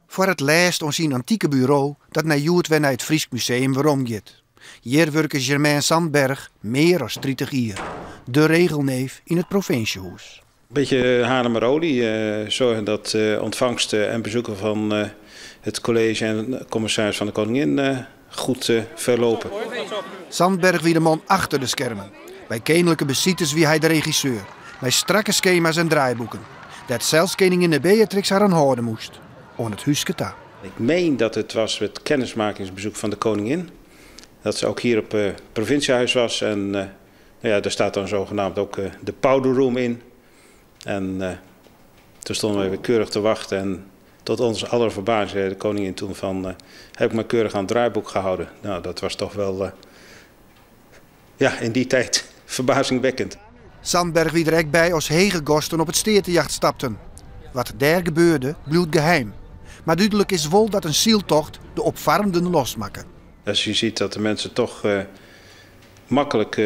Foar it lêst oan syn antike buro dat nei hjoed wer nei it Frysk Museum weromgiet. Hjir wurke Germain Zandberg mear as 30 jier, de regelneef yn it provinsjehûs. Beetje Haarlemmerolie, zorgen dat ontvangst en bezoeken van het college en commissaris van de Koningin goed verlopen. Zandberg wie de man achter de skermen. By keninklike besites wie hy de regisseur, mei strakke skema's en draaiboeken, dêr't sels keninginne Beatrix har oan hâlde moast, oan it húske ta. Ik meen dat het was het kennismakingsbezoek van de koningin. Dat ze ook hier op het provinciehuis was. En nou ja, daar staat dan zogenaamd ook de powder room in. En toen stonden we weer keurig te wachten. En tot ons aller verbazing zei de koningin toen van, heb ik me keurig aan het draaiboek gehouden. Nou, dat was toch wel in die tijd verbazingwekkend. Zandberg wie der ek by as hege gasten op it steatejacht stapten. Wat dêr gebeurde, bliuwt geheim. Mar dúdlik is wol dat in syltocht de opfarrenden losmakke. Als je ziet dat de mensen toch makkelijk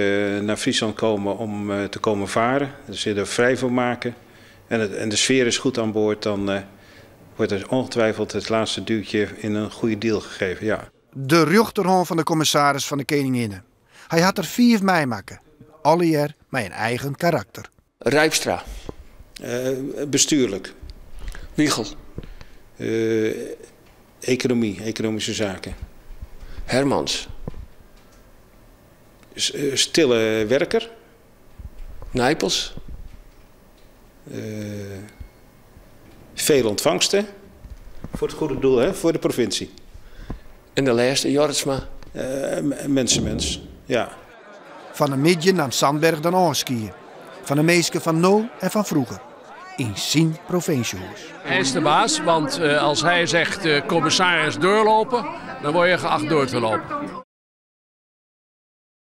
naar Friesland komen om te komen varen, ze er vrij voor maken en de sfeer is goed aan boord, dan wordt er ongetwijfeld het laatste duwtje in een goede deal gegeven. Ja. De rjochterhân fan de kommissaris fan de Keninginne. Hy hat der 5 meimakke, allegear mei in eigen karakter. Rijpstra. Bestuurlijk. Wiegel. Economie, economische zaken. Hermans. Stille werker. Nijpels. Veel ontvangsten. Voor het goede doel, hè? Voor de provincie. En de laatste, Jorritsma? Mensenmens, ja. Fan 'e middei naam Zandberg dan ôfskie. Fan de minsken fan no en fan froeger. Yn syn provinsjehûs. Hij is de baas, want als hij zegt, commissaris doorlopen, dan word je geacht door te lopen.